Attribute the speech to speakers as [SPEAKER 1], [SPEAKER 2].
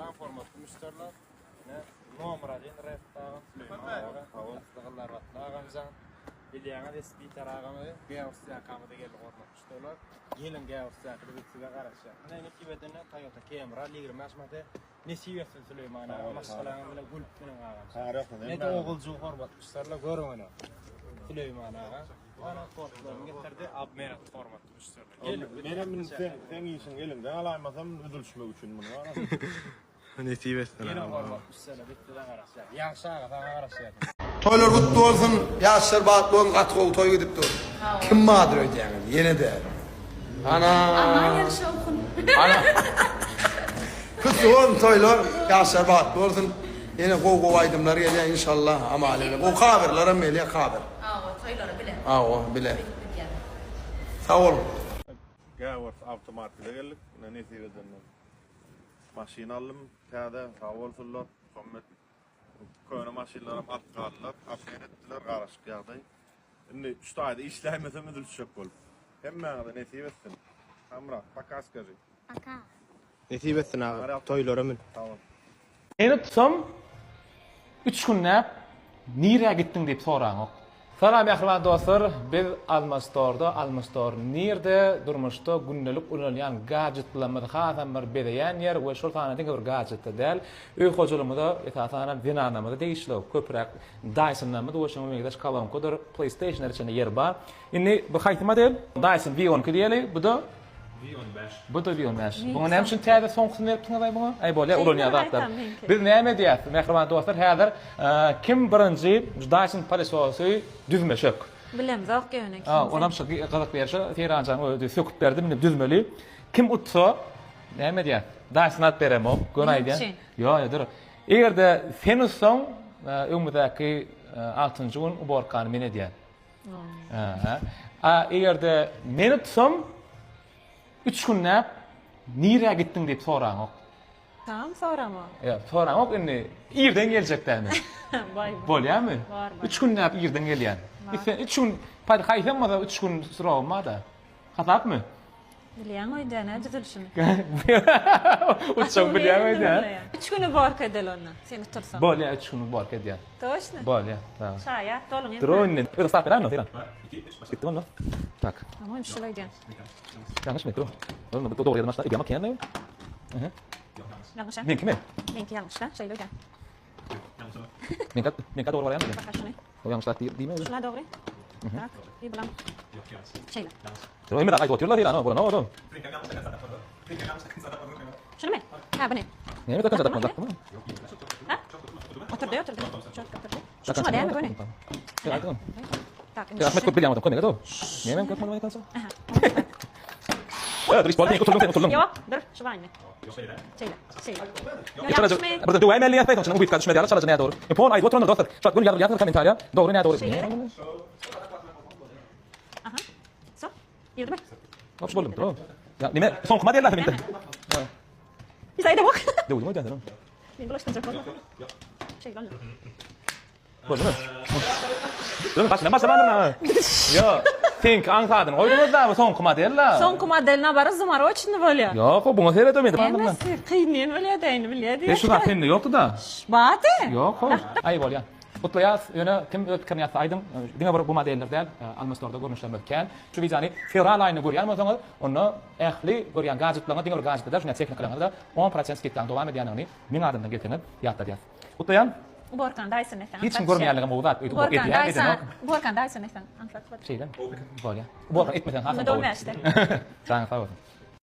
[SPEAKER 1] Salam hormatly müşderiler. Ine nomer 1 Reft agam Süleýman aga. Asly Gyzlarbatly agamjan. Bilýäňiz Espiter agamy Gäwürsýakamyza geldi hormatly müşderiler. Geliň Gäwürsýakada biz size garaşýas. Ine nesip edende Toyota Camry 25 model. Nesip etsin Süleýman aga. Maşgalaňyz bilen gülüp münüň agam. Ne-de oguljygy hormatly müşderiler görüň ine. Süleýman aga. Ana tortlaryny getirdi. Abmen etdi hormatly müşderiler.
[SPEAKER 2] Menem indi sen seň işiň eliňden alaýmasam üzülişmek üçin muny bar.
[SPEAKER 3] Nesip etsin
[SPEAKER 1] Geliň hormatly müşderiler biz size garaşýas. Ýagşy aga saňa garaşýas.
[SPEAKER 4] Toýlar gutly bolsun ýaşlar bagtly bolsun gaty gowy toý gidip dur. Kim bardyr öýdýäňiz ýene-de. Ana.
[SPEAKER 5] Aman ýagşy okun.
[SPEAKER 4] Ana. Gutly bolsun toýlar ýaşlar bagtly bolsun. Ýene gowy gowy aýdymlar gelýär inşallah amal eder. Gowy coverlaram gelýär cover.
[SPEAKER 5] Hawa toýlara bile.
[SPEAKER 4] Hawa bile. Sag boluň.
[SPEAKER 2] Gäwers awtomarkete geldik. Ine nesip edenden maşyn aldym täze sag bolsunlar. Muhammet köne maşynlaram alyp galdylar. Obmen etdiler garaşyk ýagdaý. Indi şu taýda işläýmesem üzülişjek bolup. Hemmäňize nesip etsin. Hamra, paka skaži.
[SPEAKER 5] Paka.
[SPEAKER 3] Nesip etsin aga. Toýlara mün.
[SPEAKER 2] Sag bol.
[SPEAKER 6] Seni tutsam, üç günläp nirä gitdiň diýip soraňok. Salam mähriban dostlar, biz Alma Store-da, Alma Store nirde durmuşda gündelik ulanylýan gadjetlerimizi hasam bir bezeýän ýer we şol sanda diňe bir gadjetde däl, öý hojalygymyza esasanam zenanlarymyza degişli köpräk Dyson-larymyz we şoňa meňzeş kolonkadyr, PlayStation-lara çenli ýer bar. Indi bu haýsy model? Dyson V12 diýeli, bu-da
[SPEAKER 1] V15.
[SPEAKER 6] Bu-da V15. Buňa näme üçin täze soňkusyny beripsiňiz aý buňa? Aý bolýar, ulanýan zatlar. Biz näme edýäs, mähriban dostlar, häzir kim birinji Dyson pylesosy düzmeşek?
[SPEAKER 5] Bilemzok ýöne kim.
[SPEAKER 6] Onam şu gyzykly ýeri şu, Seýranjan özi söküp berdi, indi düzmeli. Kim utsa, näme edýäs? Dyson alyp beremok, göni aýdýan. Ýok, ýok, dur. Eger-de sen utsaň, öňümizdäki altynjy gün uborkany men edýän. A eger-de men utsam, üç günläp nirä gitdiň diýip soraňok.
[SPEAKER 5] Tamam soramok.
[SPEAKER 6] Ýok, soraňok indi irden geljek däl men. Bolýarmy? Üç günläp irden gelýän. Sen üç gün, haýsam bolsa üç gün suragym bar-da. Hasapmy?
[SPEAKER 5] Bilýäň öýdýän hä düzülişini.
[SPEAKER 6] Uçjaň bilýäň öýdýän.
[SPEAKER 5] Üç gün uborka edeli onda. Sen utursaň.
[SPEAKER 6] Bolýa üç gün uborka edýän.
[SPEAKER 5] Toçno.
[SPEAKER 6] Bolýa. Tamam.
[SPEAKER 5] Şaýat boluň.
[SPEAKER 6] Dur indi. Öz start beräýme Seýran. Gitdi onda. Tak.
[SPEAKER 5] Tamam şul öýdýän.
[SPEAKER 6] Ýalňyşmy? Dur. Dur, dogry ýerden başla. Edýän kän.
[SPEAKER 5] Ýalňyş.
[SPEAKER 6] Meňkimi?
[SPEAKER 5] Meňki ýalňyş da, şeýle öýdýän.
[SPEAKER 6] Meňki, meňki dogry barýanmy?
[SPEAKER 5] Baka şuny.
[SPEAKER 6] O ýalňyş zat diýme.
[SPEAKER 5] Şuna dogry. Tak, bir bulam. Şeýle.
[SPEAKER 6] Dur, hemme zat aýdyp otyrlar Seýran, o bolan o.
[SPEAKER 5] Şunymy? Ha, buny.
[SPEAKER 6] Näme takança dakmaly, dakdymy?
[SPEAKER 5] Ha? Oturdy, oturdy. Çotga oturdy. Şuna dämi göni?
[SPEAKER 6] Aýdyň.
[SPEAKER 5] Tak, indi.
[SPEAKER 6] Ahmet köp bilýän adam, kömek et o. Näme köp bolmaly takança?
[SPEAKER 5] Aha.
[SPEAKER 6] Dur, iş boldy, oturdyň sen, oturdyň.
[SPEAKER 5] Ýok, dur, şu bar indi. Şeýle, şeýle.
[SPEAKER 6] Çalaja, bir döwäýmeli ýa-da şunuň ubytka düşmez ýaly çalaja nädogry. E, pon aýdyp oturandyr dostlar. Şu wagt göni ýazyp ýazyň kommentariýa. Dogry nädogry.
[SPEAKER 5] Aha. So. Girdi mi?
[SPEAKER 6] Hop boldum. Dur. Ya nime soňky model zaten indi.
[SPEAKER 5] Biz aýdamok.
[SPEAKER 6] Döwdüm öýdän sen.
[SPEAKER 5] Men bulaşdyrjak bolma. Şeýle onda.
[SPEAKER 6] Boldumy? Dur başla başla başla. Ýo, seňki aňsadyny goýduňyz da bu soňky model da.
[SPEAKER 5] Soňky model nabara zamoroçny bolýar.
[SPEAKER 6] Ýok, buňa seredem indi.
[SPEAKER 5] Hemmesi kyn bolýar da indi bilýär diýýär.
[SPEAKER 6] E şu zat sende ýokdy da.
[SPEAKER 5] Bardy.
[SPEAKER 6] Ýok, ho. Aý bolýar. Gutlaýas, ýöne kim öz pikirini ýazsa aýdyň. Diňe bir bu modeller däl, Alma Store-da görnüşlerimiz kän. Şu wideony fewral aýynda görýän bolsaňyz, onda ähli görýän gadjetlaryňyz diňe bir gadjetler däl, şunda tehnikalaryňyzda 10% skidkanyň dowam edýändigini meň adymdan gelseňiz ýatladýas. Gutlaýan.
[SPEAKER 5] Uborkany Dyson etseň
[SPEAKER 6] Hiç kim görmeýänligem gowy zat. Öýde
[SPEAKER 5] Uborkany
[SPEAKER 6] edýän
[SPEAKER 5] Dyson,
[SPEAKER 6] edenok.
[SPEAKER 5] uborkany Dyson etseň aňsat bolar.
[SPEAKER 6] Şeýlemi? Bolýar. Uborka etmeseň hasam
[SPEAKER 5] Onda
[SPEAKER 6] gowy.
[SPEAKER 5] 15-de.
[SPEAKER 6] Janyň sag bolsun.